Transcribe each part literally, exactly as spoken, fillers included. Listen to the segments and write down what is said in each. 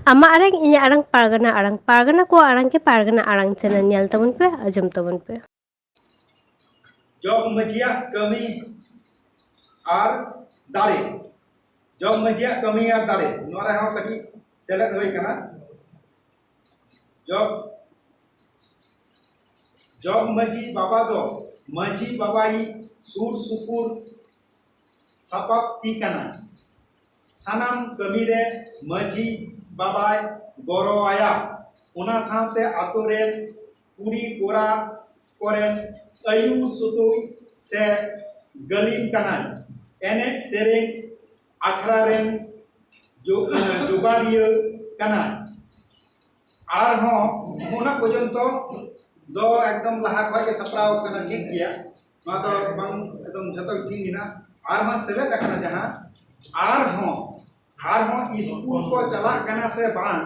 ᱟᱢᱟᱜ ᱟᱲᱟᱝ, ᱤᱧᱟᱹᱜ ᱟᱲᱟᱝ, ᱯᱟᱨᱜᱟᱱᱟ ᱟᱲᱟᱝ, ᱯᱟᱨᱜᱟᱱᱟ ᱠᱚᱣᱟᱜ ᱟᱲᱟᱝ ᱜᱮ ᱯᱟᱨᱜᱟᱱᱟ ᱟᱲᱟᱝ ᱪᱮᱱᱮᱞ ᱧᱮᱞ ᱛᱟᱵᱚᱱ ᱯᱮ, ᱟᱸᱡᱚᱢ ᱛᱟᱵᱚᱱ ᱯᱮ᱾ ᱡᱚᱜᱽ ᱢᱟᱹᱡᱷᱤᱭᱟᱜ ᱠᱟᱹᱢᱤ ᱟᱨ ᱫᱟᱲᱮ᱾ ᱡᱚᱜᱽ ᱢᱟᱹᱡᱷᱤᱭᱟᱜ ᱠᱟᱹᱢᱤ ᱟᱨ ᱫᱟᱲᱮ, ᱱᱚᱣᱟ ᱨᱮᱦᱚᱸ ᱠᱟᱹᱴᱤᱡ ᱥᱮᱞᱮᱫ ᱦᱩᱭ ᱠᱟᱱᱟ᱾ ᱡᱚᱜᱽ, ᱡᱚᱜᱽ ᱢᱟᱹᱡᱷᱤ ᱵᱟᱵᱟ ᱫᱚ ᱢᱟᱹᱡᱷᱤ ᱵᱟᱵᱟᱭᱤᱡ ᱥᱩᱨ ᱥᱩᱯᱩᱨ ᱥᱟᱯᱟᱵ ᱛᱤ ᱠᱟᱱᱟ᱾ ᱥᱟᱱᱟᱢ ᱠᱟᱹᱢᱤ ᱨᱮ ᱢᱟᱹᱡᱷᱤ ᱵᱟᱵᱟᱭ ᱜᱚᱲᱚ ᱟᱭᱟ᱾ ᱚᱱᱟ ᱥᱟᱶᱛᱮ ᱟᱛᱳ ᱨᱮᱱ ᱠᱩᱲᱤ ᱠᱚᱲᱟ ᱠᱚᱨᱮᱱ ᱟᱹᱭᱩᱨ ᱥᱩᱛᱩᱜ ᱥᱮ ᱜᱟᱹᱞᱤᱢ ᱠᱟᱱᱟᱭ᱾ ᱮᱱᱮᱡ ᱥᱮᱨᱮᱧ ᱟᱠᱷᱲᱟ ᱨᱮᱱ ᱡᱚ-, ᱡᱚᱜᱟᱲᱤᱭᱟᱹ ᱠᱟᱱᱟᱭ᱾ ᱟᱨᱦᱚᱸ ᱚᱱᱟ ᱯᱚᱨᱡᱚᱱᱛᱚ ᱫᱚ ᱮᱠᱫᱚᱢ ᱞᱟᱦᱟ ᱠᱷᱚᱱ ᱜᱮ ᱥᱟᱯᱲᱟᱣ ᱠᱟᱱᱟ, ᱴᱷᱤᱠ ᱜᱮᱭᱟ, ᱱᱚᱣᱟ ᱫᱚ ᱵᱟᱝ, ᱮᱠᱫᱚᱢ ᱡᱷᱚᱛᱚ ᱜᱮ ᱴᱷᱤᱠ ᱢᱮᱱᱟᱜᱼᱟ᱾ ᱟᱨᱦᱚᱸ ᱥᱮᱞᱮᱫ ᱟᱠᱟᱱᱟ ᱡᱟᱦᱟᱸ, ᱟᱨᱦᱚᱸ, ᱟᱨᱦᱚᱸ ᱥᱠᱩᱞ ᱠᱚ ᱪᱟᱞᱟᱜ ᱠᱟᱱᱟ ᱥᱮ ᱵᱟᱝ,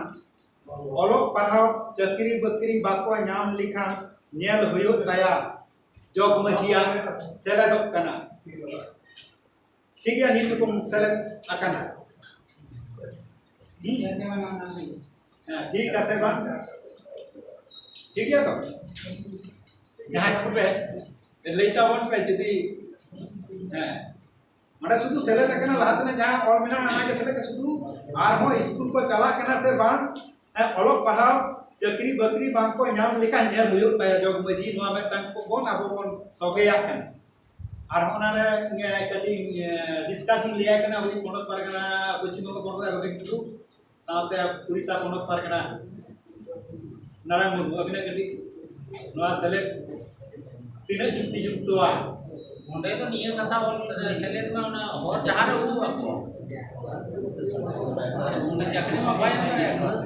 ᱚᱞᱚᱜ ᱯᱟᱲᱦᱟᱣ, ᱪᱟᱹᱠᱨᱤ ᱵᱟᱹᱠᱨᱤ ᱵᱟᱠᱚ ᱧᱟᱢ ᱞᱮᱠᱷᱟᱱ ᱧᱮᱞ ᱦᱩᱭᱩᱜ ᱛᱟᱭᱟ, ᱡᱚᱜᱽ ᱢᱟᱹᱡᱷᱤᱭᱟᱜ ᱥᱮᱞᱮᱫᱚᱜ ᱠᱟᱱᱟ᱾ ᱴᱷᱤᱠ ᱜᱮᱭᱟ, ᱱᱤᱛ ᱫᱚᱵᱚᱱ ᱥᱮᱞᱮᱫ ᱟᱠᱟᱱᱟ᱾ ᱦᱮᱸ, ᱴᱷᱤᱠ ᱟᱪᱷᱮ ᱵᱟᱝ? ᱴᱷᱤᱠ ᱜᱮᱭᱟ ᱛᱚ? ᱡᱟᱦᱟᱸᱭ ᱠᱚᱯᱮ ᱞᱟᱹᱭ ᱛᱟᱵᱚᱱ ᱯᱮ ᱡᱩᱫᱤ, ᱦᱮᱸ, ᱚᱸᱰᱮ ᱥᱩᱫᱷᱩ ᱥᱮᱞᱮᱫ ᱟᱠᱟᱱᱟ, ᱞᱟᱦᱟ ᱛᱮᱱᱟᱜ ᱡᱟᱦᱟᱸ ᱚᱞ ᱢᱮᱱᱟᱜᱼᱟ ᱚᱱᱟ ᱜᱮ ᱥᱮᱞᱮᱫ, ᱥᱩᱫᱷᱩ ᱟᱨᱦᱚᱸ ᱥᱠᱩᱞ ᱠᱚ ᱪᱟᱞᱟᱜ ᱠᱟᱱᱟ ᱥᱮ ᱵᱟᱝ, ᱦᱮᱸ, ᱚᱞᱚᱜ ᱯᱟᱲᱦᱟᱣ, ᱪᱟᱹᱠᱨᱤ ᱵᱟᱹᱠᱨᱤ ᱵᱟᱝ ᱠᱚ ᱧᱟᱢ ᱞᱮᱠᱷᱟᱱ ᱧᱮᱞ ᱦᱩᱭᱩᱜ ᱛᱟᱭᱟ ᱡᱚᱜᱽ ᱢᱟᱹᱡᱷᱤ, ᱱᱚᱣᱟ ᱢᱤᱫᱴᱟᱝ ᱠᱚᱵᱚᱱ ᱟᱵᱚ ᱵᱚᱱ ᱥᱚᱜᱮᱭᱟᱜ ᱠᱟᱱᱟ᱾ ᱟᱨ ᱚᱱᱟ ᱨᱮ, ᱮ, ᱠᱟᱹᱴᱤᱡ, ᱮ, ᱰᱤᱥᱠᱟᱥ ᱤᱧ ᱞᱟᱹᱭᱟᱭ ᱠᱟᱱᱟ, ᱩᱱᱤ ᱯᱚᱱᱚᱛ ᱯᱟᱨᱜᱟᱱᱟ, ᱯᱚᱪᱷᱤᱢ ᱵᱚᱝᱜᱚ ᱯᱚᱱᱚᱛ ᱨᱮ ᱨᱚᱵᱤᱱ ᱴᱩᱰᱩ, ᱥᱟᱶᱛᱮ ᱩᱲᱤᱥᱥᱟ ᱯᱚᱱᱚᱛ ᱯᱟᱨᱜᱟᱱᱟ ᱱᱟᱨᱟᱭᱚᱱ ᱢᱩᱨᱢᱩ, ᱟᱹᱵᱤᱱᱟᱜ ᱠᱟᱹᱴᱤᱡ ᱱᱚᱣᱟ ᱥᱮᱞᱮᱫ ᱛᱤᱱᱟᱹᱜ ᱡᱩᱠᱛᱤ ᱡᱩᱠᱛᱚᱣᱟ? ᱚᱸᱰᱮ ᱫᱚ ᱱᱤᱭᱟᱹ ᱠᱟᱛᱷᱟ ᱚᱞ ᱥᱮᱞᱮᱫ ᱢᱟ, ᱚᱱᱟ ᱦᱚᱨ ᱰᱟᱦᱟᱨ ᱮ ᱩᱫᱩᱜ ᱟᱠᱚ᱾ ᱚᱸᱰᱮ ᱪᱟᱹᱠᱨᱤ ᱢᱟ ᱵᱟᱭ ᱧᱟᱢ ᱫᱟᱲᱮᱭᱟᱜᱼᱟ᱾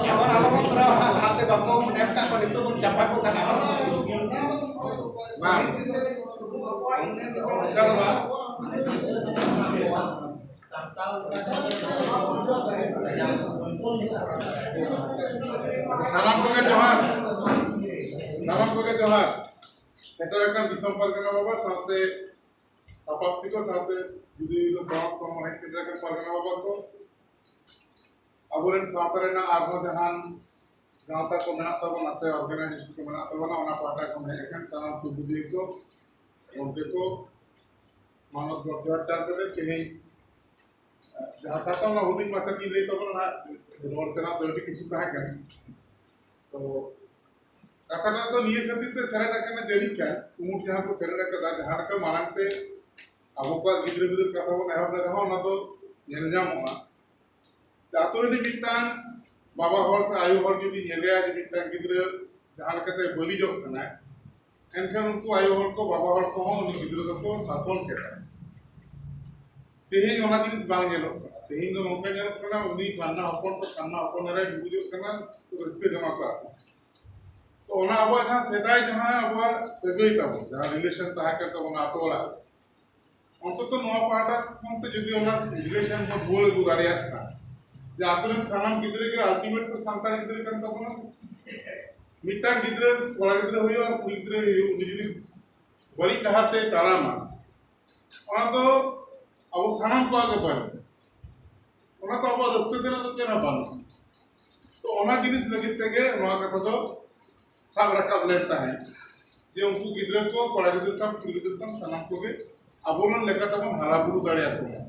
ᱮᱢᱚᱱ ᱟᱞᱚᱵᱚᱱ ᱠᱚᱨᱟᱣᱟ, ᱞᱟᱦᱟᱛᱮ ᱵᱟᱠᱚ ᱮᱢ ᱠᱟᱜ ᱠᱚᱣᱟ, ᱱᱤᱛᱚᱜ ᱵᱚᱱ ᱪᱟᱯᱟ ᱠᱚ ᱠᱟᱱᱟ᱾ ᱵᱟᱝ᱾ ᱚᱱᱠᱟ ᱫᱚ ᱵᱟᱝ᱾ ᱥᱟᱱᱟᱢ ᱠᱚᱜᱮ ᱡᱚᱦᱟᱨ᱾ ᱥᱟᱱᱟᱢ ᱠᱚᱜᱮ ᱡᱚᱦᱟᱨ᱾ ᱥᱮᱴᱮᱨ ᱟᱠᱟᱱ ᱫᱤᱥᱚᱢ ᱯᱟᱨᱜᱟᱱᱟ ᱵᱟᱵᱟ ᱥᱟᱶᱛᱮ ᱥᱟᱯᱟᱵ ᱛᱮᱠᱚ ᱥᱟᱶᱛᱮ ᱡᱩᱫᱤ ᱤᱧ ᱫᱚ ᱯᱚᱨᱚᱵᱽ ᱠᱚ ᱢᱚᱬᱮ ᱥᱮᱴᱮᱨ ᱟᱠᱟᱱ ᱯᱟᱨᱜᱟᱱᱟ ᱵᱟᱵᱟ ᱠᱚ, ᱟᱵᱚᱨᱮᱱ ᱥᱟᱶᱛᱟ ᱨᱮᱱᱟᱜ ᱟᱨᱦᱚᱸ ᱡᱟᱦᱟᱱ ᱜᱟᱶᱛᱟ ᱠᱚ ᱢᱮᱱᱟᱜ ᱛᱟᱵᱚᱱᱟ ᱥᱮ ᱚᱨᱜᱟᱱᱟᱭᱡᱮᱥᱚᱱ ᱠᱚ ᱢᱮᱱᱟᱜ ᱛᱟᱵᱚᱱᱟ, ᱚᱱᱟ ᱯᱟᱦᱴᱟ ᱠᱷᱚᱱ ᱦᱮᱡ ᱟᱠᱟᱱ ᱥᱟᱱᱟᱢ ᱥᱩᱵᱩᱫᱷᱤᱭᱟᱹ ᱠᱚ, ᱜᱚᱢᱠᱮ ᱠᱚ, ᱢᱟᱱᱚᱛ ᱜᱚᱰ ᱡᱚᱦᱟᱨ ᱪᱟᱞ ᱠᱟᱛᱮ ᱛᱮᱦᱮᱧ ᱡᱟᱦᱟᱸ ᱥᱟᱛᱟᱢ ᱨᱮᱱᱟᱜ ᱦᱩᱰᱤᱧ ᱢᱟᱪᱷᱟ ᱛᱤᱧ ᱞᱟᱹᱭ ᱛᱟᱵᱚᱱᱟ ᱦᱟᱸᱜ, ᱨᱚᱲ ᱛᱮᱱᱟᱜ ᱫᱚ ᱟᱹᱰᱤ ᱠᱤᱪᱷᱩ ᱛᱟᱦᱮᱸ ᱠᱟᱱᱟ᱾ ᱛᱚ ᱠᱟᱛᱷᱟ ᱫᱚ ᱱᱤᱭᱟᱹ ᱠᱷᱟᱹᱛᱤᱨ ᱛᱮ ᱥᱮᱞᱮᱫ ᱟᱠᱟᱱᱟ, ᱡᱟᱹᱱᱤᱡ ᱠᱷᱟᱱ ᱠᱩᱢᱩᱴ ᱡᱟᱦᱟᱸ ᱠᱚ ᱥᱮᱞᱮᱫ ᱟᱠᱟᱫᱟ, ᱡᱟᱦᱟᱸ ᱞᱮᱠᱟ ᱢᱟᱲᱟᱝ ᱛᱮ ᱟᱵᱚ ᱠᱚᱣᱟᱜ ᱜᱤᱫᱽᱨᱟᱹ ᱯᱤᱫᱽᱨᱟᱹ ᱠᱟᱛᱷᱟ ᱵᱚᱱ ᱮᱦᱚᱵ ᱞᱮ ᱨᱮᱦᱚᱸ, ᱚᱱᱟ ᱫᱚ ᱧᱮᱞ ᱧᱟᱢᱚᱜᱼᱟ᱾ ᱟᱛᱳ ᱨᱤᱱᱤᱡ ᱢᱤᱫᱴᱟᱝ ᱵᱟᱵᱟ ᱦᱚᱲ ᱥᱮ ᱟᱭᱳ ᱦᱚᱲ ᱡᱩᱫᱤ ᱧᱮᱞᱮᱭᱟ ᱡᱮ ᱢᱤᱫᱴᱟᱝ ᱜᱤᱫᱽᱨᱟᱹ ᱡᱟᱦᱟᱸ ᱞᱮᱠᱟᱛᱮ ᱵᱟᱹᱲᱤᱡᱚᱜ ᱠᱟᱱᱟᱭ, ᱮᱱᱠᱷᱟᱱ ᱩᱱᱠᱩ ᱟᱭᱳ ᱦᱚᱲ ᱠᱚ, ᱵᱟᱵᱟ ᱦᱚᱲ ᱠᱚᱦᱚᱸ ᱩᱱᱤ ᱜᱤᱫᱽᱨᱟᱹ ᱫᱚᱠᱚ ᱥᱟᱥᱚᱱ ᱠᱮᱫᱟ᱾ ᱛᱮᱦᱮᱧ ᱚᱱᱟ ᱡᱤᱱᱤᱥ ᱵᱟᱝ ᱧᱮᱞᱚᱜ ᱠᱟᱱᱟ᱾ ᱛᱮᱦᱮᱧ ᱫᱚ ᱱᱚᱝᱠᱟ ᱧᱮᱞᱚᱜ ᱠᱟᱱᱟ, ᱩᱱᱤ ᱠᱟᱱᱱᱟ ᱦᱚᱯᱚᱱ ᱠᱚ ᱠᱟᱱᱱᱟ ᱦᱚᱯᱚᱱ ᱮᱨᱟᱭ ᱰᱩᱵᱩᱡᱚᱜ ᱠᱟᱱᱟ, ᱨᱟᱹᱥᱠᱟᱹ ᱡᱚᱝᱟ ᱠᱚ ᱟᱨᱠᱤ᱾ ᱛᱚ ᱚᱱᱟ ᱟᱵᱚᱣᱟᱜ ᱡᱟᱦᱟᱸ ᱥᱮᱫᱟᱭ ᱡᱟᱦᱟᱸ ᱟᱵᱚᱣᱟᱜ ᱥᱟᱹᱜᱟᱹᱭ ᱛᱟᱵᱚᱱ, ᱡᱟᱦᱟᱸ ᱨᱤᱞᱮᱥᱚᱱ ᱛᱟᱦᱮᱸ ᱠᱟᱱ ᱛᱟᱵᱚᱱᱟ ᱟᱛᱳ ᱚᱲᱟᱜ ᱨᱮ, ᱚᱱᱛᱚᱛᱚ ᱱᱚᱣᱟ ᱯᱟᱦᱴᱟ ᱠᱷᱚᱱ ᱛᱮ ᱡᱩᱫᱤ ᱚᱱᱟ ᱨᱤᱞᱮᱥᱚᱱ ᱵᱚᱱ ᱨᱩᱣᱟᱹᱲ ᱟᱹᱜᱩ ᱫᱟᱲᱮᱭᱟᱜ ᱠᱷᱟᱱ, ᱡᱮ ᱟᱛᱳ ᱨᱮᱱ ᱥᱟᱱᱟᱢ ᱜᱤᱫᱽᱨᱟᱹ ᱜᱮ ᱟᱞᱴᱤᱢᱮᱴ ᱫᱚ ᱥᱟᱱᱛᱟᱲ ᱜᱤᱫᱽᱨᱟᱹ ᱠᱟᱱ ᱛᱟᱵᱚᱱᱟ᱾ ᱢᱤᱫᱴᱟᱝ ᱜᱤᱫᱽᱨᱟᱹ, ᱠᱚᱲᱟ ᱜᱤᱫᱽᱨᱟᱹ ᱦᱩᱭᱩᱜᱼᱟ, ᱠᱩᱲᱤ ᱜᱤᱫᱽᱨᱟᱹ ᱦᱩᱭᱩᱜ, ᱩᱱᱤ ᱡᱩᱫᱤ ᱵᱟᱹᱲᱤᱡ ᱰᱟᱦᱟᱨ ᱛᱮ ᱛᱟᱲᱟᱢᱟ, ᱚᱱᱟ ᱫᱚ ᱟᱵᱚ ᱥᱟᱱᱟᱢ ᱠᱚᱣᱟᱜ ᱜᱮ ᱵᱟᱹᱲᱤᱡ᱾ ᱚᱱᱟ ᱫᱚ ᱟᱵᱚᱣᱟᱜ ᱨᱟᱹᱥᱠᱟᱹ ᱛᱮᱱᱟᱜ ᱫᱚ ᱪᱮᱫ ᱦᱚᱸ ᱵᱟᱹᱱᱩᱜᱼᱟ᱾ ᱛᱚ ᱚᱱᱟ ᱡᱤᱱᱤᱥ ᱞᱟᱹᱜᱤᱫ ᱛᱮᱜᱮ ᱱᱚᱣᱟ ᱠᱟᱛᱷᱟ ᱫᱚ ᱥᱟᱵ ᱨᱟᱠᱟᱵ ᱞᱮᱱ ᱛᱟᱦᱮᱸᱫ, ᱡᱮ ᱩᱱᱠᱩ ᱜᱤᱫᱽᱨᱟᱹ ᱠᱚ, ᱠᱚᱲᱟ ᱜᱤᱫᱽᱨᱟᱹ ᱛᱟᱢ, ᱠᱩᱲᱤ ᱜᱤᱫᱽᱨᱟᱹ ᱛᱟᱢ, ᱥᱟᱱᱟᱢ ᱠᱚᱜᱮ ᱟᱵᱚᱨᱮᱱ ᱞᱮᱠᱟ ᱛᱮᱵᱚᱱ ᱦᱟᱨᱟ ᱵᱩᱨᱩ ᱫᱟᱲᱮᱭᱟᱠᱚ ᱢᱟ᱾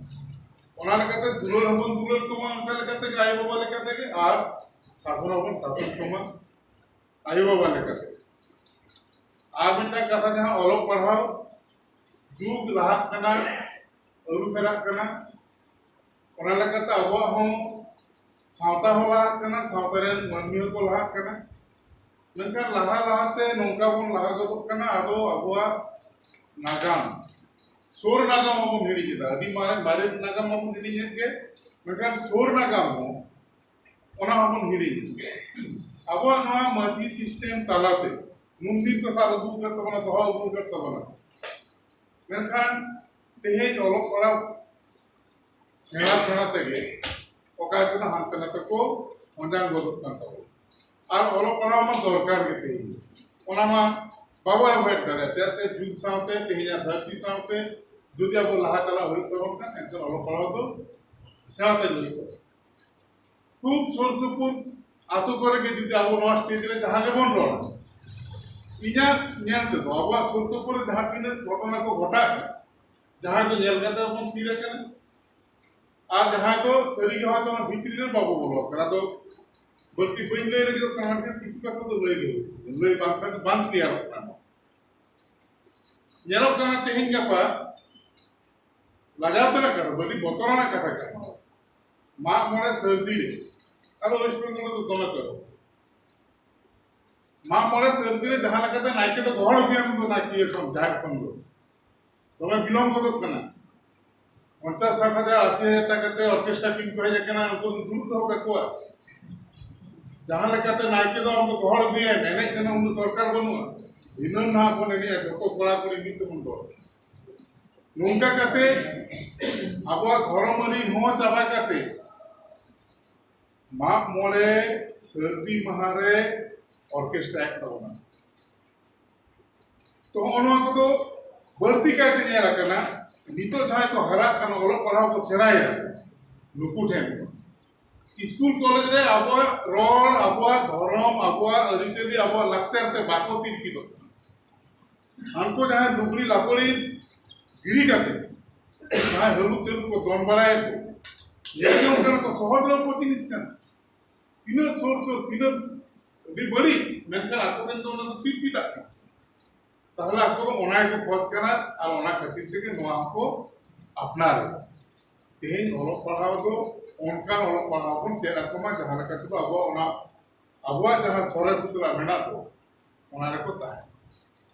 ᱚᱱᱟ ᱞᱮᱠᱟᱛᱮ ᱫᱩᱞᱟᱹᱲ ᱦᱚᱸᱵᱚᱱ ᱫᱩᱞᱟᱹᱲ ᱠᱚᱢᱟ ᱚᱱᱠᱟ ᱞᱮᱠᱟ ᱛᱮᱜᱮ, ᱟᱭᱳ ᱵᱟᱵᱟ ᱞᱮᱠᱟ ᱛᱮᱜᱮ, ᱟᱨ ᱥᱟᱥᱚᱱ ᱦᱚᱸᱵᱚᱱ ᱥᱟᱥᱚᱱ ᱠᱚᱢᱟ ᱟᱭᱳ ᱵᱟᱵᱟ ᱞᱮᱠᱟᱛᱮ᱾ ᱟᱨ ᱢᱤᱫᱴᱟᱝ ᱠᱟᱛᱷᱟ, ᱡᱟᱦᱟᱸ ᱚᱞᱚᱜ ᱯᱟᱲᱦᱟᱣ ᱡᱩᱜᱽ ᱞᱟᱦᱟᱜ ᱠᱟᱱᱟ, ᱟᱹᱨᱩ ᱯᱷᱮᱨᱟᱜ ᱠᱟᱱᱟ, ᱚᱱᱟ ᱞᱮᱠᱟᱛᱮ ᱟᱵᱚᱣᱟᱜ ᱦᱚᱸ ᱥᱟᱶᱛᱟ ᱦᱚᱸ ᱞᱟᱦᱟᱜ ᱠᱟᱱᱟ, ᱥᱟᱶᱛᱟ ᱨᱮᱱ ᱢᱟᱹᱱᱢᱤ ᱦᱚᱸᱠᱚ ᱞᱟᱦᱟᱜ ᱠᱟᱱᱟ᱾ ᱢᱮᱱᱠᱷᱟᱱ ᱞᱟᱦᱟ ᱞᱟᱦᱟᱛᱮ ᱱᱚᱝᱠᱟ ᱵᱚᱱ ᱞᱟᱦᱟ ᱜᱚᱫᱚᱜ ᱠᱟᱱᱟ, ᱟᱫᱚ ᱟᱵᱚᱣᱟᱜ ᱱᱟᱜᱟᱢ, ᱥᱩᱨ ᱱᱟᱜᱟᱢ ᱦᱚᱸᱵᱚᱱ ᱦᱤᱲᱤᱧ ᱮᱫᱟ᱾ ᱟᱹᱰᱤ ᱢᱟᱨᱮ, ᱢᱟᱨᱮ ᱱᱟᱜᱟᱢ ᱢᱟᱵᱚᱱ ᱦᱤᱲᱤᱧᱮᱫ ᱜᱮ, ᱢᱮᱱᱠᱷᱟᱱ ᱥᱩᱨ ᱱᱟᱜᱟᱢ ᱦᱚᱸ ᱚᱱᱟ ᱦᱚᱸᱵᱚᱱ ᱦᱤᱲᱤᱧ ᱮᱫᱟ᱾ ᱟᱵᱚᱣᱟᱜ ᱱᱚᱣᱟ ᱢᱟᱹᱡᱷᱤ ᱥᱤᱥᱴᱮᱢ ᱛᱟᱞᱟᱛᱮ ᱢᱩᱱᱫᱤᱨ ᱠᱚ ᱥᱟᱵ ᱟᱹᱜᱩ ᱟᱠᱟᱫ ᱛᱟᱵᱚᱱᱟ, ᱫᱚᱦᱚ ᱟᱹᱜᱩ ᱟᱠᱟᱫ ᱛᱟᱵᱚᱱᱟ, ᱢᱮᱱᱠᱷᱟᱱ ᱛᱮᱦᱮᱧ ᱚᱞᱚᱜ ᱯᱟᱲᱦᱟᱣ ᱥᱮᱬᱟ ᱥᱮᱬᱟ ᱛᱮᱜᱮ ᱚᱠᱟ ᱠᱚᱫᱚ ᱦᱟᱱᱛᱮ ᱱᱟᱛᱮ ᱠᱚ ᱚᱸᱡᱟᱝ ᱜᱚᱫᱚᱜ ᱠᱟᱱ ᱛᱟᱵᱚᱱᱟ᱾ ᱟᱨ ᱚᱞᱚᱜ ᱯᱟᱲᱦᱟᱣ ᱢᱟ ᱫᱚᱨᱠᱟᱨ ᱜᱮ ᱛᱮᱦᱮᱧ, ᱚᱱᱟ ᱢᱟ ᱵᱟᱵᱚ ᱮᱵᱷᱚᱭᱮᱰ ᱫᱟᱲᱮᱭᱟᱜᱼᱟ᱾ ᱪᱮᱫᱟᱜ ᱥᱮ ᱡᱩᱜᱽ ᱥᱟᱶᱛᱮ, ᱛᱮᱦᱮᱧᱟᱜ ᱫᱷᱟᱹᱨᱛᱤ ᱥᱟᱶᱛᱮ ᱡᱩᱫᱤ ᱟᱵᱚ ᱞᱟᱦᱟ ᱪᱟᱞᱟᱜ ᱦᱩᱭᱩᱜ ᱛᱟᱵᱚᱱ ᱠᱷᱟᱱ, ᱮᱱᱠᱷᱟᱱ ᱚᱞᱚᱜ ᱯᱟᱲᱦᱟᱣ ᱫᱚ ᱥᱮᱬᱟ ᱛᱮᱜᱮ ᱦᱩᱭᱩᱜ ᱛᱟᱵᱚᱱᱟ᱾ ᱠᱷᱩᱵ ᱥᱩᱨ ᱥᱩᱯᱩᱨ ᱟᱛᱳ ᱠᱚᱨᱮ ᱜᱮ ᱡᱩᱫᱤ ᱟᱵᱚ ᱱᱚᱣᱟ ᱥᱴᱮᱡ ᱨᱮ ᱡᱟᱦᱟᱸ ᱜᱮᱵᱚᱱ ᱨᱚᱲ, ᱤᱧᱟᱹᱜ ᱧᱮᱞ ᱛᱮᱫᱚ ᱟᱵᱚᱣᱟᱜ ᱥᱩᱨ ᱥᱩᱯᱩᱨ ᱨᱮ ᱡᱟᱦᱟᱸ ᱛᱤᱱᱟᱹᱜ ᱜᱷᱚᱴᱚᱱᱟ ᱠᱚ ᱜᱷᱚᱴᱟᱜ ᱠᱟᱱᱟ, ᱡᱟᱦᱟᱸ ᱫᱚ ᱧᱮᱞ ᱠᱟᱛᱮ ᱵᱚᱱ ᱛᱷᱤᱨ ᱟᱠᱟᱱᱟ, ᱟᱨ ᱡᱟᱦᱟᱸ ᱫᱚ ᱥᱟᱹᱨᱤ ᱜᱮ ᱦᱚᱭᱛᱳ ᱚᱱᱟ ᱵᱷᱤᱛᱨᱤ ᱨᱮ ᱵᱟᱵᱚ ᱵᱚᱞᱚ ᱟᱠᱟᱱᱟ᱾ ᱟᱫᱚ ᱵᱟᱹᱲᱛᱤ ᱵᱟᱹᱧ ᱞᱟᱹᱭ ᱞᱟᱹᱜᱤᱫᱚᱜ ᱠᱟᱱᱟ, ᱢᱮᱱᱠᱷᱟᱱ ᱠᱤᱪᱷᱩ ᱠᱟᱛᱷᱟ ᱫᱚ ᱞᱟᱹᱭ ᱜᱮ ᱦᱩᱭᱩᱜ ᱛᱤᱧᱟ, ᱞᱟᱹᱭ ᱵᱟᱝᱠᱷᱟᱱ ᱵᱟᱝ ᱠᱞᱤᱭᱟᱨᱚᱜ ᱠᱟᱱᱟ᱾ ᱧᱮᱞᱚᱜ ᱠᱟᱱᱟ ᱛᱮᱦᱮᱧ ᱜᱟᱯᱟ ᱞᱟᱡᱟᱣ ᱛᱮᱱᱟᱜ ᱠᱟᱛᱷᱟ ᱫᱚ, ᱟᱹᱰᱤ ᱵᱚᱛᱚᱨᱟᱱᱟᱜ ᱠᱟᱛᱷᱟ ᱠᱟᱱᱟ᱾ ᱢᱟᱜ ᱢᱚᱬᱮ ᱥᱟᱹᱨᱫᱤ ᱨᱮ, ᱟᱫᱚ ᱳᱭᱮᱥᱴ ᱵᱮᱝᱜᱚᱞ ᱨᱮᱫᱚ ᱫᱚᱢᱮ ᱠᱚ ᱮᱦᱚᱵ᱾ ᱢᱟᱜ ᱢᱚᱬᱮ ᱥᱟᱹᱨᱫᱤ ᱨᱮ ᱡᱟᱦᱟᱸ ᱞᱮᱠᱟᱛᱮ ᱱᱟᱭᱠᱮ ᱫᱚ ᱜᱚᱦᱚᱲ ᱟᱹᱜᱩᱭᱟᱢ ᱫᱚ, ᱱᱟᱭᱠᱮ ᱠᱷᱚᱱ, ᱡᱟᱦᱮᱨ ᱠᱷᱚᱱ ᱫᱚ ᱫᱚᱢᱮ ᱵᱤᱞᱚᱢ ᱜᱚᱫᱚᱜ ᱠᱟᱱᱟ᱾ ᱯᱚᱧᱪᱟᱥ ᱥᱟᱴ ᱦᱟᱡᱟᱨ, ᱟᱥᱤ ᱦᱟᱡᱟᱨ ᱴᱟᱠᱟ ᱛᱮ ᱚᱨᱠᱮᱥᱴᱨᱟ ᱴᱤᱢ ᱠᱚ ᱦᱮᱡ ᱟᱠᱟᱱᱟ, ᱩᱱᱠᱩ ᱫᱚ ᱫᱩᱲᱩᱵ ᱫᱚᱦᱚ ᱠᱟᱠᱚᱣᱟ᱾ ᱡᱟᱦᱟᱸ ᱞᱮᱠᱟᱛᱮ ᱱᱟᱭᱠᱮ ᱫᱚ ᱟᱢ ᱫᱚ ᱜᱚᱦᱚᱲ ᱟᱹᱜᱩᱭᱮᱢ, ᱮᱱᱮᱡ ᱨᱮᱱᱟᱜ ᱩᱱᱟᱹᱜ ᱫᱚᱨᱠᱟᱨ ᱵᱟᱹᱱᱩᱜᱼᱟ, ᱫᱷᱤᱱᱟᱹᱱ ᱱᱟᱦᱟᱜ ᱵᱚᱱ ᱮᱱᱮᱡᱼᱟ, ᱡᱚᱛᱚ ᱠᱚᱲᱟ ᱠᱩᱲᱤ ᱢᱤᱫ ᱛᱮᱵᱚᱱ ᱫᱚᱦᱚ᱾ ᱱᱚᱝᱠᱟ ᱠᱟᱛᱮ ᱟᱵᱚᱣᱟᱜ ᱫᱷᱚᱨᱚᱢ ᱟᱹᱨᱤ ᱦᱚᱸ ᱪᱟᱵᱟ ᱠᱟᱛᱮ ᱢᱟᱜ ᱢᱚᱬᱮ ᱥᱟᱹᱨᱫᱤ ᱢᱟᱦᱟ ᱨᱮ ᱚᱨᱠᱮᱥᱴᱨᱟᱭᱮᱫ ᱛᱟᱵᱚᱱᱟ᱾ ᱛᱚ ᱦᱚᱸᱜᱼᱚ ᱱᱚᱣᱟ ᱠᱚᱫᱚ ᱵᱟᱹᱲᱛᱤ ᱠᱟᱭᱛᱮ ᱧᱮᱞ ᱟᱠᱟᱱᱟ᱾ ᱱᱤᱛᱚᱜ ᱡᱟᱦᱟᱸᱭ ᱠᱚ ᱦᱟᱨᱟᱜ ᱠᱟᱱᱟ, ᱚᱞᱚᱜ ᱯᱟᱲᱦᱟᱣ ᱠᱚ ᱥᱮᱬᱟᱭᱟ, ᱱᱩᱠᱩ ᱴᱷᱮᱱ ᱫᱚ ᱥᱠᱩᱞ ᱠᱚᱞᱮᱡᱽ ᱨᱮ ᱟᱵᱚᱣᱟᱜ ᱨᱚᱲ, ᱟᱵᱚᱣᱟᱜ ᱫᱷᱚᱨᱚᱢ, ᱟᱵᱚᱣᱟᱜ ᱟᱹᱨᱤᱪᱟᱹᱞᱤ, ᱟᱵᱚᱣᱟᱜ ᱞᱟᱠᱪᱟᱨ ᱛᱮ ᱵᱟᱠᱚ ᱛᱤᱨᱯᱤᱫᱚᱜ ᱠᱟᱱᱟ᱾ ᱦᱟᱱᱠᱩ ᱡᱟᱦᱟᱸᱭ ᱞᱩᱜᱽᱲᱤ ᱞᱟᱯᱚᱲᱤ ᱜᱤᱲᱤ ᱠᱟᱛᱮ ᱡᱟᱦᱟᱸᱭ ᱦᱟᱹᱞᱩ ᱪᱟᱹᱞᱩ ᱠᱚ ᱫᱚᱱ ᱵᱟᱲᱟᱭᱟᱠᱚ, ᱧᱮᱞ ᱡᱚᱝ ᱠᱟᱱᱟ ᱠᱚ, ᱥᱚᱦᱚᱡ ᱞᱚᱵᱷᱚ ᱡᱤᱱᱤᱥ ᱠᱟᱱᱟ᱾ ᱛᱤᱱᱟᱹᱜ ᱥᱩᱨ ᱥᱩᱨ, ᱛᱤᱱᱟᱹᱜ ᱟᱹᱰᱤ ᱵᱟᱹᱲᱤᱡ, ᱢᱮᱱᱠᱷᱟᱱ ᱟᱠᱚ ᱴᱷᱮᱱ ᱫᱚ ᱚᱱᱟ ᱫᱚ ᱛᱤᱨᱯᱤᱫᱟᱜ ᱠᱟᱱᱟ᱾ ᱛᱟᱦᱞᱮ ᱟᱠᱚ ᱫᱚ ᱚᱱᱟ ᱜᱮᱠᱚ ᱠᱷᱚᱡᱽ ᱠᱟᱱᱟ, ᱟᱨ ᱚᱱᱟ ᱠᱷᱟᱹᱛᱤᱨ ᱛᱮᱜᱮ ᱱᱚᱣᱟ ᱦᱚᱸᱠᱚ ᱟᱯᱱᱟᱨ ᱮᱫᱟ᱾ ᱛᱮᱦᱮᱧ ᱚᱞᱚᱜ ᱯᱟᱲᱦᱟᱣ ᱫᱚ ᱚᱱᱠᱟᱱ ᱚᱞᱚᱜ ᱯᱟᱲᱦᱟᱣ ᱵᱚᱱ ᱪᱮᱫ ᱟᱠᱚ ᱢᱟ, ᱡᱟᱦᱟᱸ ᱞᱮᱠᱟ ᱛᱮᱫᱚ ᱟᱵᱚᱣᱟᱜ ᱚᱱᱟ, ᱟᱵᱚᱣᱟᱜ ᱡᱟᱦᱟᱸ ᱥᱚᱨᱮᱥ ᱩᱛᱟᱹᱨᱟᱜ ᱢᱮᱱᱟᱜ ᱫᱚ, ᱚᱱᱟ ᱨᱮᱠᱚ ᱛᱟᱦᱮᱱᱟ᱾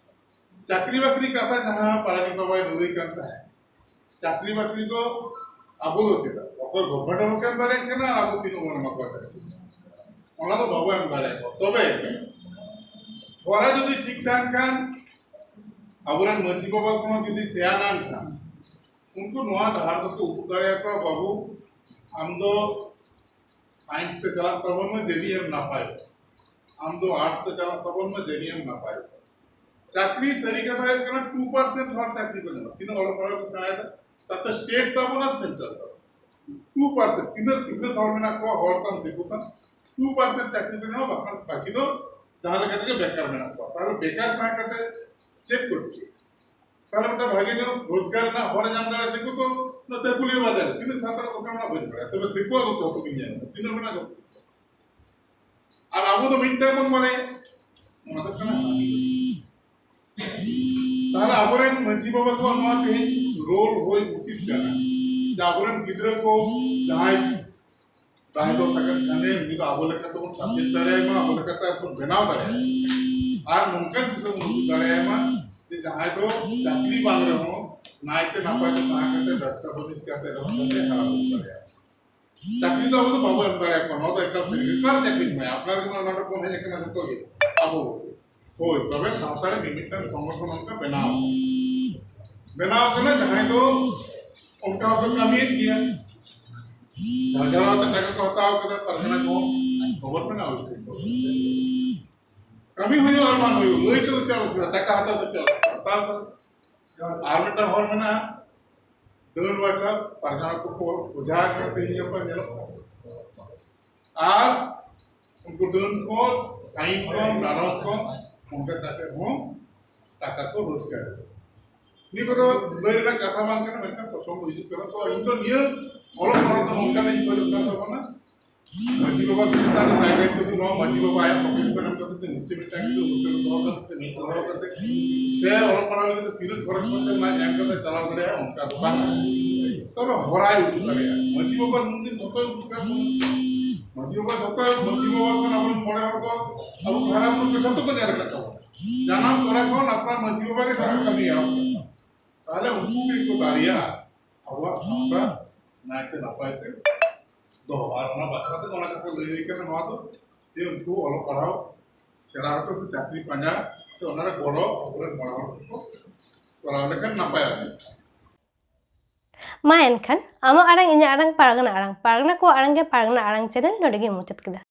ᱪᱟᱹᱠᱨᱤ ᱵᱟᱹᱠᱨᱤ ᱠᱟᱛᱷᱟ ᱡᱟᱦᱟᱸ ᱯᱟᱨᱟᱱᱤᱠ ᱵᱟᱵᱟᱭ ᱞᱟᱹᱭ ᱠᱟᱱ ᱛᱟᱦᱮᱸᱫ, ᱪᱟᱹᱠᱨᱤ ᱵᱟᱹᱠᱨᱤ ᱫᱚ ᱟᱵᱚ ᱫᱚ ᱪᱮᱫᱟᱜ, ᱚᱠᱚᱭ ᱜᱚᱵᱷᱚᱨᱱᱢᱮᱱᱴ ᱦᱚᱸ ᱵᱟᱠᱚ ᱮᱢ ᱫᱟᱲᱮᱭᱟᱜ ᱠᱟᱱᱟ, ᱟᱨ ᱟᱵᱚ ᱛᱤᱱᱟᱹᱜ ᱵᱚᱱ ᱮᱢᱟ ᱠᱚᱣᱟ ᱪᱟᱹᱠᱨᱤ? ᱚᱱᱟ ᱫᱚ ᱵᱟᱵᱚ ᱮᱢ ᱫᱟᱲᱮᱭᱟᱠᱚᱣᱟ᱾ ᱛᱚᱵᱮ ᱦᱚᱨᱟ ᱡᱩᱫᱤ ᱴᱷᱤᱠ ᱛᱟᱦᱮᱱ ᱠᱷᱟᱱ, ᱟᱵᱚᱨᱮᱱ ᱢᱟᱹᱡᱷᱤ ᱵᱟᱵᱟ ᱠᱚᱦᱚᱸ ᱡᱩᱫᱤ ᱥᱮᱭᱟᱱᱟᱱ ᱠᱷᱟᱱ, ᱩᱱᱠᱩ ᱱᱚᱣᱟ ᱰᱟᱦᱟᱨ ᱫᱚᱠᱚ ᱩᱫᱩᱜ ᱫᱟᱲᱮᱭᱟᱠᱚᱣᱟ, "ᱵᱟᱹᱵᱩ, ᱟᱢ ᱫᱚ ᱥᱟᱭᱮᱱᱥ ᱛᱮ ᱪᱟᱞᱟᱜ ᱛᱟᱵᱚᱱ ᱢᱮ, ᱡᱟᱹᱱᱤᱡ ᱮᱢ ᱱᱟᱯᱟᱭᱚᱜᱼᱟ, ᱟᱢ ᱫᱚ ᱟᱨᱴᱥ ᱛᱮ ᱪᱟᱞᱟᱜ ᱛᱟᱵᱚᱱ ᱢᱮ, ᱡᱟᱹᱱᱤᱡ ᱮᱢ ᱱᱟᱯᱟᱭᱚᱜᱼᱟ, ᱪᱟᱹᱠᱨᱤ ᱥᱟᱹᱨᱤ ᱠᱟᱛᱷᱟ ᱦᱩᱭᱩᱜ ᱠᱟᱱᱟ, ᱴᱩ ᱯᱟᱨᱥᱮᱱᱴ ᱦᱚᱲ ᱪᱟᱹᱠᱨᱤ ᱠᱚ ᱧᱟᱢᱟ᱾ ᱛᱤᱱᱟᱹᱜ ᱚᱞᱚᱜ ᱯᱟᱲᱦᱟᱣ ᱠᱚ ᱥᱮᱬᱟᱭᱮᱫᱟ, ᱛᱟᱛᱮ ᱥᱴᱮᱴ ᱛᱟᱵᱚᱱ ᱟᱨ ᱥᱮᱱᱴᱟᱨ ᱛᱟᱵᱚᱱ, ᱴᱩ ᱯᱟᱨᱥᱮᱱᱴ᱾ ᱛᱤᱱᱟᱹᱜ ᱥᱤᱠᱷᱱᱟᱹᱛ ᱦᱚᱲ ᱢᱮᱱᱟᱜ ᱠᱚᱣᱟ, ᱦᱚᱲ ᱛᱟᱢ ᱫᱤᱠᱩ ᱛᱟᱢ, ᱴᱩ ᱯᱟᱨᱥᱮᱱᱴ ᱪᱟᱹᱠᱨᱤ ᱠᱚ ᱧᱟᱢᱟ, ᱵᱟᱠᱷᱟᱱ ᱵᱟᱹᱠᱤ ᱫᱚ ᱡᱟᱦᱟᱸ ᱞᱮᱠᱟ ᱛᱮᱜᱮ ᱵᱮᱠᱟᱨ ᱢᱮᱱᱟᱜ ᱠᱚᱣᱟ᱾ ᱛᱟᱦᱚᱞᱮ ᱵᱮᱠᱟᱨ ᱛᱟᱦᱮᱸ ᱠᱟᱛᱮ ᱪᱮᱫ ᱠᱚ ᱪᱤᱠᱟᱹᱭᱟ? ᱛᱟᱦᱚᱞᱮ ᱢᱤᱫᱴᱟᱝ ᱵᱷᱟᱜᱮ ᱧᱚᱜ ᱨᱳᱡᱽᱜᱟᱨ ᱨᱮᱱᱟᱜ ᱦᱚᱨ ᱧᱟᱢ ᱫᱟᱲᱮᱭᱟᱜ ᱫᱤᱠᱩ ᱫᱚ ᱚᱱᱟ ᱪᱟᱹᱠᱩᱞᱤᱭᱟᱹ ᱵᱟᱡᱟᱨ ᱨᱮ᱾ ᱛᱤᱱᱟᱹᱜ ᱥᱟᱱᱛᱟᱲ ᱠᱚ ᱢᱮᱱᱟᱜ ᱵᱟᱹᱧ ᱵᱟᱲᱟᱭᱟ, ᱛᱚᱵᱮ ᱫᱤᱠᱩᱣᱟᱜ ᱫᱚ ᱡᱚᱛᱚ ᱜᱤᱧ ᱧᱮᱞ ᱠᱟᱫᱟ᱾ ᱛᱤᱱᱟᱹᱜ ᱢᱮᱱᱟᱜ ᱠᱚᱣᱟ? ᱟᱨ ᱟᱵᱚ ᱫᱚ ᱢᱤᱫᱴᱟᱝ ᱵᱚᱱ ᱵᱟᱲᱟᱭᱟ, ᱚᱱᱟ ᱫᱚ ᱠᱟᱱᱟ ᱦᱟᱺᱰᱤ᱾ ᱛᱟᱦᱚᱞᱮ ᱟᱵᱚᱨᱮᱱ ᱢᱟᱹᱡᱷᱤ ᱵᱟᱵᱟ ᱠᱚᱣᱟᱜ ᱱᱚᱣᱟ ᱛᱮᱦᱮᱧ ᱨᱳᱞ ᱦᱩᱭ ᱩᱪᱤᱛ ᱠᱟᱱᱟ, ᱡᱮ ᱟᱵᱚᱨᱮᱱ ᱜᱤᱫᱽᱨᱟᱹ ᱠᱚ ᱡᱟᱦᱟᱸᱭ ᱵᱟᱭ ᱫᱚ ᱥᱟᱠᱟᱢ ᱠᱷᱟᱱᱮ ᱩᱱᱤ ᱫᱚ ᱟᱵᱚ ᱞᱮᱠᱟ ᱛᱮᱵᱚᱱ ᱥᱟᱵᱡᱮᱠᱴ ᱫᱟᱲᱮᱭᱟᱭ ᱢᱟ, ᱟᱵᱚ ᱞᱮᱠᱟᱛᱮ ᱟᱨ ᱵᱚᱱ ᱵᱮᱱᱟᱣ ᱫᱟᱲᱮᱭᱟᱜᱼᱟ᱾ ᱟᱨ ᱱᱚᱝᱠᱟᱱ ᱫᱤᱥᱚᱢ ᱵᱚᱱ ᱩᱫᱩᱜ ᱫᱟᱲᱮᱭᱟᱭ ᱢᱟ ᱡᱮ ᱡᱟᱦᱟᱸᱭ ᱫᱚ ᱪᱟᱹᱠᱨᱤ ᱵᱟᱝ ᱨᱮᱦᱚᱸ ᱱᱟᱭᱛᱮ ᱱᱟᱯᱟᱭ ᱛᱮ ᱛᱟᱦᱮᱸ ᱠᱟᱛᱮ ᱵᱮᱵᱽᱥᱟ ᱵᱟᱹᱱᱤᱡᱽ ᱠᱟᱛᱮ ᱨᱮᱦᱚᱸ ᱡᱟᱛᱮ ᱦᱟᱨᱟ ᱵᱩᱨᱩ ᱫᱟᱲᱮᱭᱟᱜᱼᱟ᱾ ᱪᱟᱹᱠᱨᱤ ᱫᱚ ᱟᱵᱚ ᱫᱚ ᱵᱟᱵᱚ ᱮᱢ ᱫᱟᱲᱮᱭᱟᱠᱚᱣᱟ, ᱱᱚᱣᱟ ᱫᱚ ᱮᱠᱟᱞ ᱥᱟᱹᱨᱤ᱾ ᱵᱮᱠᱟᱨ ᱪᱟᱹᱠᱨᱤ ᱮᱢᱟᱭᱟ, ᱟᱯᱱᱟᱨ ᱜᱮ ᱱᱚᱣᱟ ᱱᱟᱴᱚᱠ ᱵᱚᱱ ᱦᱮᱡ ᱟᱠᱟᱱᱟ ᱡᱚᱛᱚ ᱜᱮ ᱟᱵᱚ ᱠᱚᱜᱮ᱾ ᱦᱳᱭ, ᱛᱚᱵᱮ ᱥᱟᱶᱛᱟ ᱨᱮ ᱢᱤᱢᱤᱫᱴᱟᱝ ᱥᱚᱝᱜᱚᱴᱷᱚᱱ ᱚᱱᱠᱟ ᱵᱮᱱᱟᱣ, ᱵᱮᱱᱟᱣ ᱠᱟᱱᱟ, ᱡᱟᱦᱟᱸᱭ ᱫᱚ ᱚᱱᱠᱟ ᱦᱚᱸᱠᱚ ᱠᱟᱹᱢᱤᱭᱮᱫ ᱜᱮᱭᱟ, ᱡᱷᱟᱲ ᱡᱷᱟᱲᱟᱣ ᱠᱟᱛᱮ ᱴᱟᱠᱟ ᱠᱚ ᱦᱟᱛᱟᱣ ᱠᱟᱫᱟ, ᱯᱟᱨᱜᱟᱱᱟ ᱠᱚ ᱠᱷᱚᱵᱚᱨ ᱢᱮᱱᱟᱜᱼᱟ, ᱚᱵᱚᱥᱥᱳᱭ ᱠᱟᱹᱢᱤ ᱦᱩᱭᱩᱜ ᱟᱨ ᱵᱟᱝ ᱦᱩᱭᱩᱜ, ᱞᱟᱹᱭ ᱛᱮᱫᱚ ᱪᱮᱫ ᱚᱥᱩᱵᱤᱫᱷᱟ, ᱴᱟᱠᱟ ᱦᱟᱛᱟᱣ ᱫᱚ ᱪᱮᱫ ᱚᱥᱩᱵᱤᱫᱷᱟ, ᱦᱟᱛᱟᱣ ᱠᱟᱫᱟ᱾ ᱟᱨ ᱢᱤᱫᱴᱟᱝ ᱦᱚᱲ ᱢᱮᱱᱟᱜᱼᱟ, ᱰᱟᱹᱱ ᱵᱟᱪᱷᱟ ᱯᱟᱨᱜᱟᱱᱟ ᱠᱚᱠᱚ ᱚᱡᱷᱟ ᱟᱠᱟᱱᱟ, ᱛᱮᱦᱮᱧ ᱜᱟᱯᱟ ᱧᱮᱞᱚᱜ ᱠᱟᱱᱟ᱾ ᱟᱨ ᱩᱱᱠᱩ ᱰᱟᱹᱱ ᱠᱚ, ᱥᱟᱭᱤᱱ ᱠᱚ, ᱰᱟᱸᱰᱚᱢ ᱠᱚ, ᱚᱱᱠᱟ ᱠᱟᱛᱮ ᱦᱚᱸ ᱴᱟᱠᱟ ᱠᱚ ᱨᱳᱡᱽᱜᱟᱨ᱾ ᱱᱤᱭᱟᱹ ᱠᱚᱫᱚ ᱞᱟᱹᱭ ᱨᱮᱱᱟᱜ ᱠᱟᱛᱷᱟ ᱵᱟᱝ ᱠᱟᱱᱟ, ᱢᱮᱱᱠᱷᱟᱱ ᱯᱨᱚᱥᱚᱝᱜᱚ ᱦᱤᱡᱩᱜ ᱠᱟᱱᱟ᱾ ᱛᱚ ᱤᱧ ᱫᱚ ᱱᱤᱭᱟᱹ ᱚᱞᱚᱜ ᱯᱟᱲᱦᱟᱣ ᱫᱚ ᱱᱚᱝᱠᱟ ᱞᱤᱧ ᱠᱷᱚᱡᱚᱜ ᱠᱟᱱ ᱛᱟᱵᱚᱱᱟ, ᱢᱟᱹᱡᱷᱤ ᱵᱟᱵᱟ ᱠᱚ ᱪᱮᱛᱟᱱ ᱨᱮ ᱫᱟᱭ ᱫᱟᱭᱤᱛᱛᱚ ᱫᱚ ᱱᱚᱣᱟ ᱢᱟᱹᱡᱷᱤ ᱵᱟᱵᱟ ᱟᱭᱟᱜ ᱯᱚᱠᱮᱴ ᱠᱷᱚᱱ ᱮᱢ ᱠᱟᱛᱮ ᱱᱤᱥᱪᱚᱭ ᱢᱤᱫᱴᱟᱝ ᱜᱤᱫᱽᱨᱟᱹ ᱦᱳᱥᱴᱮᱞ ᱨᱮ ᱫᱚᱦᱚ ᱠᱟᱛᱮ ᱥᱮ ᱢᱤᱫ ᱫᱚᱦᱚ ᱠᱟᱛᱮ ᱥᱮ ᱚᱞᱚᱜ ᱯᱟᱲᱦᱟᱣ ᱞᱟᱹᱜᱤᱫ ᱛᱮ ᱛᱤᱱᱟᱹᱜ ᱠᱷᱚᱨᱚᱪ ᱠᱷᱚᱨᱪᱟ ᱨᱮᱱᱟᱜ ᱮᱢ ᱠᱟᱛᱮ ᱪᱟᱞᱟᱣ ᱫᱟᱲᱮᱭᱟᱜᱼᱟ, ᱚᱱᱠᱟ ᱫᱚ ᱵᱟᱝ᱾ ᱛᱚᱵᱮ ᱦᱚᱨᱟᱭ ᱩᱫᱩᱜ ᱫᱟᱲᱮᱭᱟᱜᱼᱟ᱾ ᱢᱟᱹᱡᱷᱤ ᱵᱟᱵᱟ ᱱᱩᱱ ᱫᱤᱱ ᱡᱚᱛᱚᱭ ᱩᱫᱩᱜ ᱠᱟᱜ ᱵᱚᱱᱟ᱾ ᱢᱟᱹᱡᱷᱤ ᱵᱟᱵᱟ ᱡᱚᱛᱚᱭ, ᱢᱟᱹᱡᱷᱤ ᱵᱟᱵᱟ ᱠᱷᱚᱱ ᱟᱵᱚᱨᱮᱱ ᱢᱚᱬᱮ ᱦᱚᱲ ᱠᱚ ᱟᱵᱚ ᱦᱟᱨᱟ ᱵᱩᱨᱩ ᱠᱚ ᱡᱚᱛᱚ ᱠᱚ ᱧᱮᱞ ᱟᱠᱟᱫ ᱛᱟᱵᱚᱱᱟ᱾ ᱡᱟᱱᱟᱢ ᱯᱚᱨᱮ ᱠᱷᱚᱱ ᱟᱯᱱᱟᱨ ᱢᱟᱹᱡᱷᱤ ᱵᱟᱵᱟ ᱜᱮ ᱡᱚᱛᱚ ᱠᱟᱹᱢᱤ ᱮᱦᱚᱵ ᱠᱟᱫᱟ᱾ ᱛᱟᱦᱚᱞᱮ ᱩᱱᱠᱩ ᱜᱮᱠᱚ ᱫᱟᱲᱮᱭᱟᱜᱼᱟ ᱟᱵᱚᱣᱟᱜ ᱥᱟᱶᱛᱟ ᱱᱟᱭᱛᱮ ᱱᱟᱯᱟᱭ ᱛᱮ ᱫᱚᱦᱚ᱾ ᱟᱨ ᱚᱱᱟ ᱵᱟᱠᱷᱨᱟ ᱛᱮ ᱚᱱᱟ ᱠᱟᱛᱷᱟ ᱞᱟᱹᱭ ᱦᱩᱭ ᱠᱟᱱᱟ ᱱᱚᱣᱟ ᱫᱚ, ᱡᱮ ᱩᱱᱠᱩ ᱚᱞᱚᱜ ᱯᱟᱲᱦᱟᱣ ᱥᱮᱬᱟ ᱦᱚᱴᱚ ᱥᱮ ᱪᱟᱹᱠᱨᱤ ᱯᱟᱸᱡᱟ ᱥᱮ ᱚᱱᱟᱨᱮ ᱜᱚᱲᱚ ᱟᱵᱚᱨᱮᱱ ᱢᱚᱬᱮ ᱦᱚᱲ ᱠᱚ ᱠᱚᱨᱟᱣ ᱞᱮᱠᱷᱟᱱ ᱱᱟᱯᱟᱭᱚᱜᱼᱟ᱾ ᱢᱟ ᱮᱱᱠᱷᱟᱱ ᱟᱢᱟᱜ ᱟᱲᱟᱝ ᱤᱧᱟᱹᱜ ᱟᱲᱟᱝ ᱯᱟᱨᱜᱟᱱᱟ ᱟᱲᱟᱝ, ᱯᱟᱨᱜᱟᱱᱟ ᱠᱚᱣᱟᱜ ᱟᱲᱟᱝ ᱜᱮ ᱯᱟᱨᱜᱟᱱᱟ ᱟᱲᱟᱝ ᱪᱮᱱᱮᱞ ᱱᱚᱰᱮ ᱜᱮ ᱢᱩᱪᱟᱹᱫ ᱠᱮᱫᱟ᱾